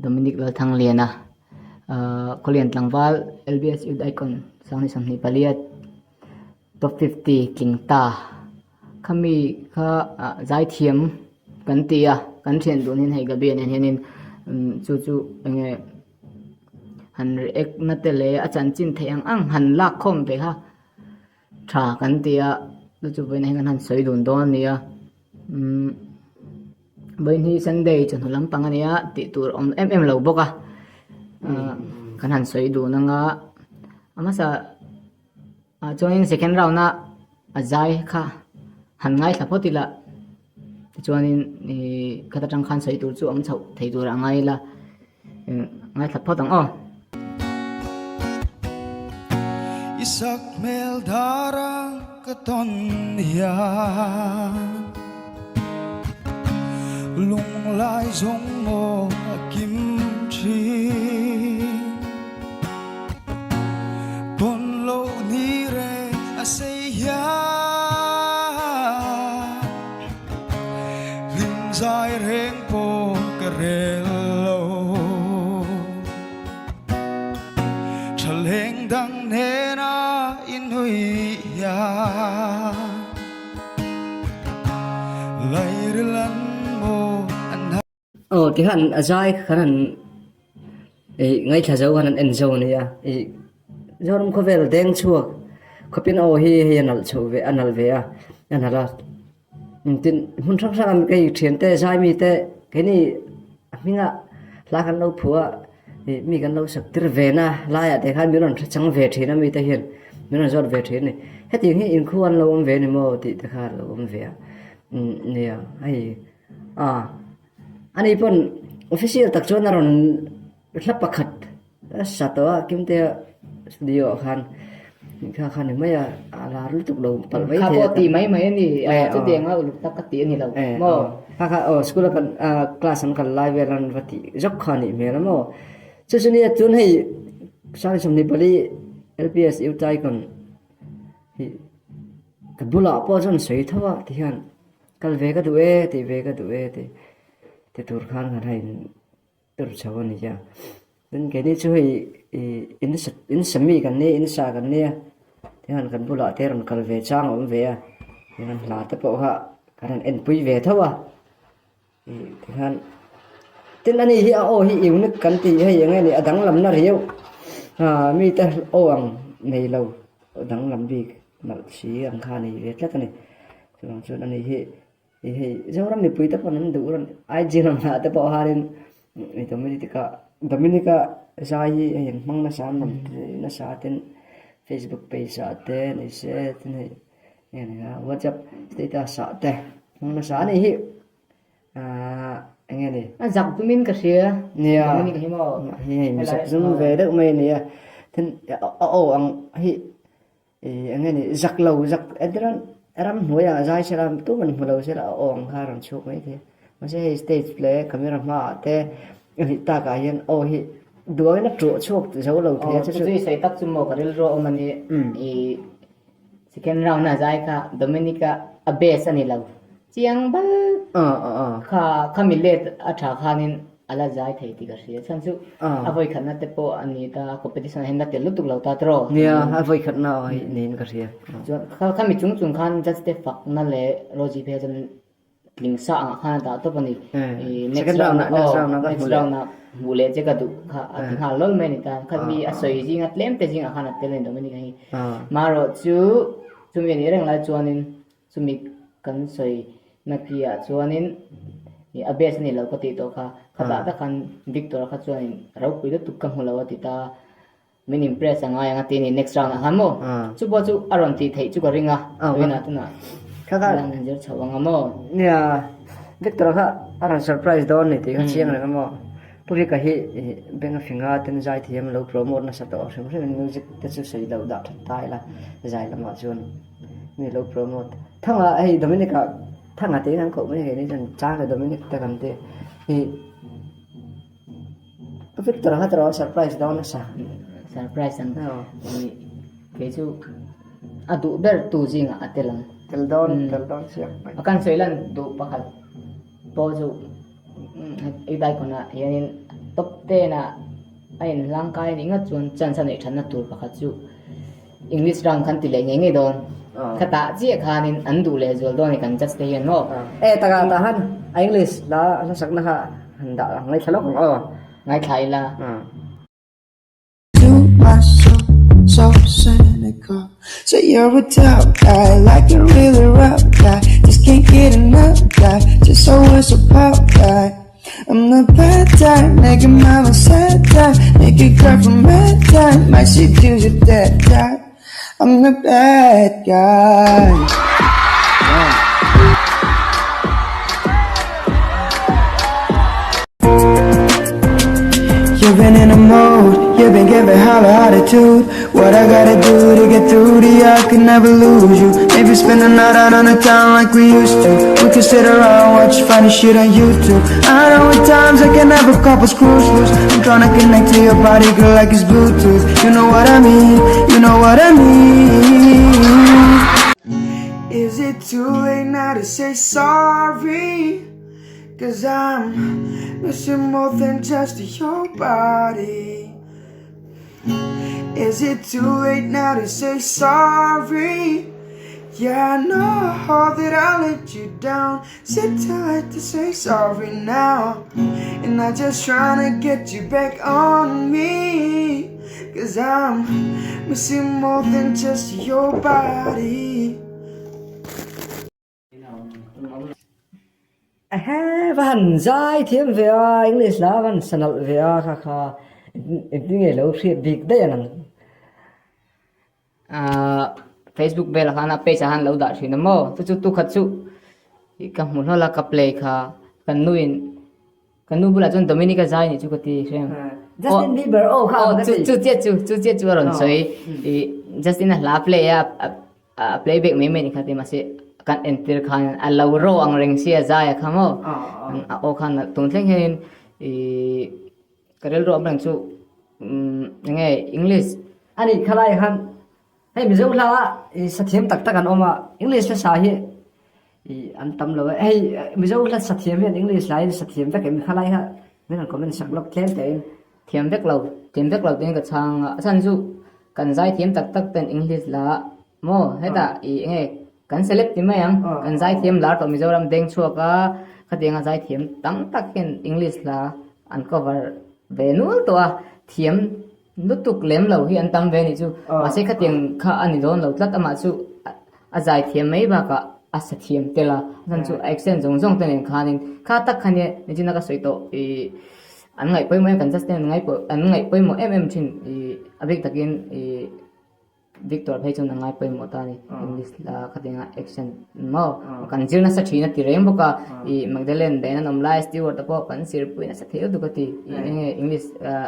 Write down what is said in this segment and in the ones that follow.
Dominic Lalthangliana ahh Khawlian tlangval LBS Youth Icon 2024 Top 50 tling ta khami kha ah zaithiam kan ti a kan thian dun hian hei Gabi nen hianin chu chu enge han react na te leh a chanchin theih ang ang han lak khawm ve kha tha kan ti a chu chu vawiin ah hian kan han sawi dun dawn a ni a umm vawiin hi Sunday chawhnu lampang a nia tih tur awm em em lo bawk a ah kan han sawi dun ang a a hmasa ah chuanin second round a a zai kha han ngaithla phawt ila tichuanin ihh khata tang khan sawi tur chu awm chhoh thei tur a ngai ila ngaithla phawt ang aw. I sak hmel dar a ka tawn hian Lunglai zawng maw a kim thin Tawn loh ni reng a sei hian Hlim zai reng pawh ka rel lo Thaleng dang nena i nui hian Lairil an maw an Aw tikhan a zai khan an ih ngaithla zo khan an en zo a nia ih Zoram khawvel deng chhuak khawpin aw hi hei a nalh chhoh ve a nalh ve a a nalh a tin hmun hrang hrang a kei thiante zai mite keini a hminga hla kan lo phuah a ih mi kan lo sak tir ve na laiah te khan min rawn hre chang ve thin a mite hian min rawn zawt ve thin a ni hetiang hi inkhua an lo awm ve a ni maw tih te kha a lo awm ve a nia hei. A, ani pawn official tak chuan a rawn hla pakhat a sa tawh a Kimtea studio ah khan kha kha ni mai a, a lar lutuk lo palh mai Kha thei a. pawh tih mai mai a ni, chutiang a uluk tak ka tih a ni lo maw? Kha kha aw school a kan class an kal lai vel an va tih zawk kha a nih hmel a maw? Chu chu nia tun hei 24 LPS Utaicon hi ka bulah pawh chuan sawi tho a tihian Kal ve ka duh e, tih ve ka duh e tih ti tur khan kan ha in tur chho a ni a. Tin keini chu hei ih in sa in sa mi kan nia in sa kan nia tihian kan bulah te rawn kal ve chang a awm ve a tihian hla te pawh kha kan rawn enpui ve tho a ih tihian tin ani hi a aw hi unique kan tih hei eng nge ni a danglamna riau ah mite aw ang nei lo danglam bik nalh si ang kha a nei ve tlat a ni. Chuvang chuan ani hi ih hei Zoram mipui te pawn an duh rawn IG ram hnah te pawh harin ih Dominic-a Dominic-a zai hi hei an hmang nasa an rawn ti nasa tin Facebook page ah te ni se tin hei eng eng a WhatsApp status ah te hmang nasa a ni hi ahh eng nge ni. A zak tumin ka hria. Nia Dominic hi maw. Hei hei mi zak zum ve deuh mai a ni a tin a aw ang hi. Ih eng nge ni zak lo zak entirah ramhnuai ah zai sela tum an hmu lo sela a aw ang kha a rawn chhuak mai thei a mahse hei stage leh camera hmaah te a nih takah hian aw hi duangin a ṭuah chhuak zo lo thei a chu chu sawi tak chu maw ka rilru a awm a ni ih second round a zai kha Dominic-a a best a ni lo chiang bal kha khami let a ṭha khanin A la zai thei tih ka hria. Chhan chu a vawikhatna te pawh a ni ta, competition ah hian la tel lutuk lo ta tawh. Nia, a vawikhatna aw hi niin ka hria. Chuan khami chung chung khan judge te fakna leh Rosie phei chuan tling sa angah khan a dah tawp a ni. Next round ah next round ah ka next round ah hmuh leh che ka duh kha a ti nghal lawl mai a ni ta. Khami a sawi zinga tlem te zingah khan a tel a ni Dominic-a hi. Marawh chu chumi a nih reng lai chuanin Chumi kan sawi na ki ah chuanin ih a best a ni lo ka tih tawh kha, khatah tak khan Victor kha chuanin ropui lutuk ka hmu lo a ti ta, min impress a ngai ang a ti a ni next round ah khan maw? Chu pawh chu a rawn tih theih chu ka ring a, tunah tunah lan han zir chhoh ang a maw? Nia, Victor kha a rawn surprise dawn ni tih kha chiang reng a maw? Pu Rika hi ih beng a finga ten zai thiam lo promote nasa tawh hrim hrim in music te chu sawi loh dah that ta ila zai lamah chuan. Mi lo promote thanga hei Dominic ah thanga tiin an koh mai hei chuan chang leh Dominic te kan ti hi Victor kha tawrh surprise dawn nasa surprise ang kei chu a duh ber tu zingah a tel ang tel dawn tel dawn chiang mai a kan sawi lan duh pakhat pawh chu i daikhawnah hianin. Top ten ah a inhlangkai anih ngat chuan chance a neih thatna tur pakhat chu English round khan ti leh ngei ngei dawn. Khatah chiah khanin an duh leh zual dawn a ni kan judge te hian maw. E takah tah han a English hla hlasakna kha han dah ngaithla lawk ang aw. Ngaithla ila. To myself, so cynical. Say you're a tough guy, like a really rough guy. Just can't get enough guy, just always a pop guy. I'm the bad type, make your mama sad type, make you cry from mad type, might seduce you that type. I'm the bad guy. You've been in a mood, you've been giving holla attitude. What I gotta do to get through to you, I can never lose you. Maybe spend the night out on the town like we used to. We could sit around, watch funny shit on YouTube. I know at times I can have a couple screws loose. I'm tryna connect to your body, girl, like it's Bluetooth. You know what I mean, you know what I mean. Is it too late now to say sorry? Cause I'm missing more than just your body. Is it too late now to say sorry? Yeah, I know that I let you down. Is it too late to say sorry now? And I'm just trying to get you back on me. Cause I'm missing more than just your body. Ehe, va han zai thiam ve a, English la va han sa nalh ve a kha kha engtin nge lo hriat bik daih ang. Ahh Facebook velah khan a page ah khan lo dah thin a maw chu chu tukhat chu ka hmu hlawl a ka play kha kan nuin Ka nu bulah chuan Dominic a zai nih chu ka ti hrem. Justin Bieber aw kha ang ka ti. Chu chiah chu, chu chiah chu a rawn sawi. I Justin a hla play a, a playback mai mai ni kha ti mahse kan entir khan a lo ro ang reng sia zai a kha maw. A aw khan tun thleng hianin i ka rilru awm reng chu enge English. Ani khalai khan Hei Mizo hla i sathiam tak tak an awm a, English hla sa hi i an tam lo e. Hei Mizo hla sathiam hian English hla in sathiam vek em khalai kha min rawn comment sak lawk tlem teh in. Thiam vek lo, thiam vek lo tiin ka chhang a, a chhan chu kan zaithiam tak tak ten English hla maw hetah i enge kan celeb ti mai ang, kan zaithiam lar tawh Mizoram deng chhuak a, khatianga zaithiam tam tak hian English hla an cover ve nual tawh a, thiam Lutuk lem lo hi an tam ve anih chu. Mahse khatiang kha a ni dawn lo tlat amah chu a zai thiam mai bakah a sa thiam tel a. A chhan chu a accent zawng zawng te nen khanin kha tak kha nia nichina ka sawi tawh ih an ngaih pawimawh em kan just ten an ngaih an ngaih pawimawh em em thin ih a bik takin ih Victor phei chuan a ngai pawimawh ta a ni. English la khatianga accent maw kan zir nasa thin a ti reng bawk a. Ih Magdalene dahin an awm lai Stewart te pawh kan zirpui nasa thei lutuk a ti. Ih enge English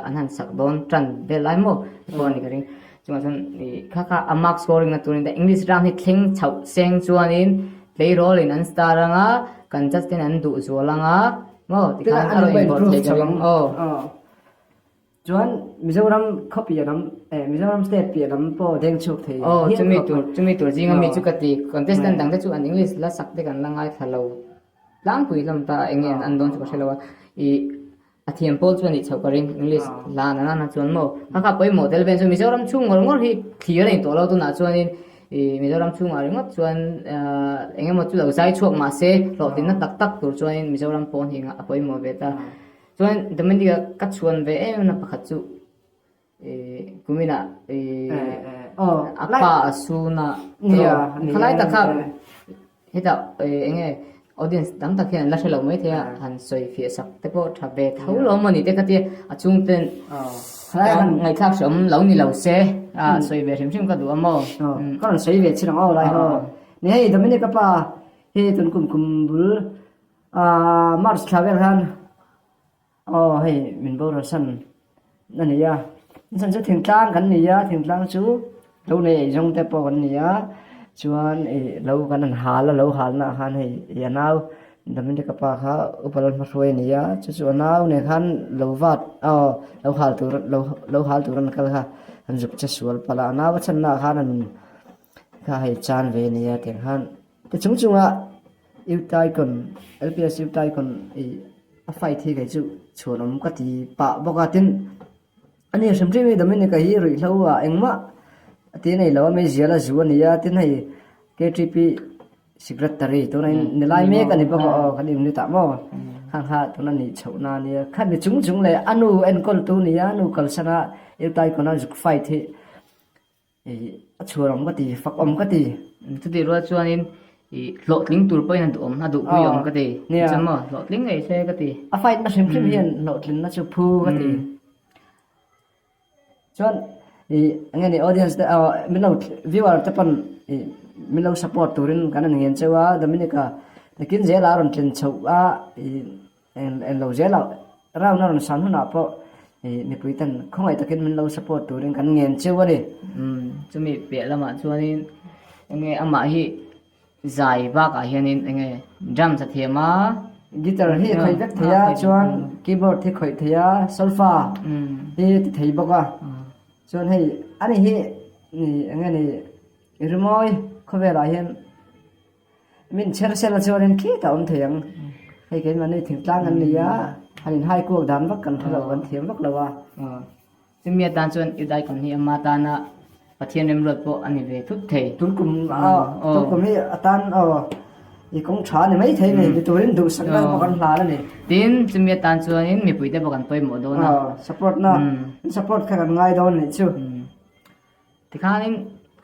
an han sak dawn tan vel lai maw te pawh a ni ka ring. Chungah chuan ih kha kha a mark scoring na turin English round hi thleng chhoh seng chuanin tleirawl in an star anga kan judge ten an duh zual anga maw tikhan a rawn inbawrh theih ka ring aw. Chuan Mizoram khaw piah lam eh Mizoram state piah lam pawh deng chhuak thei Aw hial chumi khawp tur chumi tur zinga mi chu ka ti contestant dang te chu an English la sak te kan la ngaithla lo tlangpui hlawm ta a enge an dawn chu ka hre lo a ih a thiam pawl chu a nih chhoh ka ring English la na nana chuan maw kha kha pawimawh tel vel chu Mizoram chhung ngawr ngawr hi thlir a ni tawh lo tunah chuanin ih Mizoram chhungah ringawt chuan ah eng emaw chu lo zai chhuak mahse hlawhtlinna tak tak tur chuanin Mizoram pawn hi a pawimawh ve ta. Chuan Dominic-a ka chhuan ve em na pakhat chu ih kuminah ih a pa a sun a khalai tak kha hetah ih eng nge audience tam tak hian an la hre lo mai thei a han sawi fiah sak te pawh tha ve tho lo maw ni te kha tia a chhungten ngaihthlak hreawm lo ni lo se a sawi ve hrim hrim ka duh a maw. Ka rawn sawi ve chin ang aw lai ho. Ni hei Dominic-a pa hi tun kum kum bul Ahh March thla vel khan aw hei min boral san a ni a, chhan chu thingtlang kan ni a, thingtlang chu lo nei ei zawng te pawh kan ni a, chuan ih lo kan han hal a, lo hal naah khan hei ih a nau Dominic a pa kha upa lal hmahruai a ni a, chu chu a nau nen khan lo vat aw lo hal tur lo lo hal tur an kal kha an zuk che sual palh a, a nau a chhan naah khan a nun kha hei chan ve a ni a tiang khan ti chung chungah. Youth Icon, LPS Youth Icon i. a fight hi kei chu chhuanawm ka ti pah bawk a tin ani hrim hrim hi Dominica hi ruihhlo ah engmah a ti nei lo a meizial a zu a ni a tin hei K_T_P Secretary tuna in ni lai mek a ni bawk a aw kan unit ah maw khang kha tuna nih chhoh na ania kha mi chung chung leh a nu enkawl tu nia a nu kalsan a iltai kawna zuk fight hi ih a chhuar awm ka ti fak awm ka ti. Chutih rual chuanin ih hlawhtling tur pawhin a duhawm a duhpui awm ka ti chuan maw hlawhtling ngei se ka ti. A fight na hrim hrim hian hlawhtlinna chu phu ka ti. Chuan ih eng nge ni audience te aw min lo viewer te pawn ih min lo support turin kan han ngen cheu a Dominica nakin zela a rawn tlin chhoh a ih eng eng lo zela round a rawn san hunah pawh ih mipui ten khawngaih takin min lo support turin kan ngen cheu a ni. Umm chumi piah lamah chuanin eng nge amah hi Zai bakah hianin eng nge drums a thiam a. Guitar hi a khawih vek thei a, chuan keyboard hi khawih thei a, solfa hi ti thei bawk a. Chuan hei ani hi eng nge ni rimawi khawvelah hian min chher sela chuanin khitah a awm thei ang. Hei keimahni thingtlang an ni a, han inhai kuak dan vak kan hre lo, kan thiam vak lo a. Chumi atan chuan Udaikon hi ama tana Pathian remruat pawh a ni ve thut thei. Tunkum tunkum hi atan aw i kawng tha a ni mai thei a ni, ni turin duhsakna pawh kan hlan a ni. Tin, chumi atan chuanin mipuite pawh kan pawimawh dawn a. Support na, support kha kan ngai dawn nih chu. Tikhanin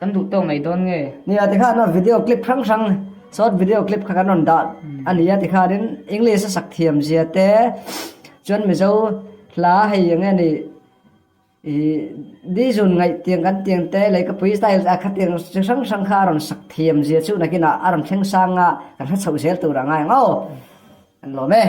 kan duh tawk mai dawn nge? Nia, tikhan a video clip hrang hrang, short video clip kha kan rawn dah a ni a, tikhanin English a sak thiam zia te, chuan Mizo hla hei eng nge ni ih di zun ngaih tiang kan tiang te Leikapui style a kha tiang chi hrang hrang kha a rawn sak thiam zia chu nakinah a rawn thleng sang a, kan hre chhoh zel tur a ngai ang aw, kan lawm e.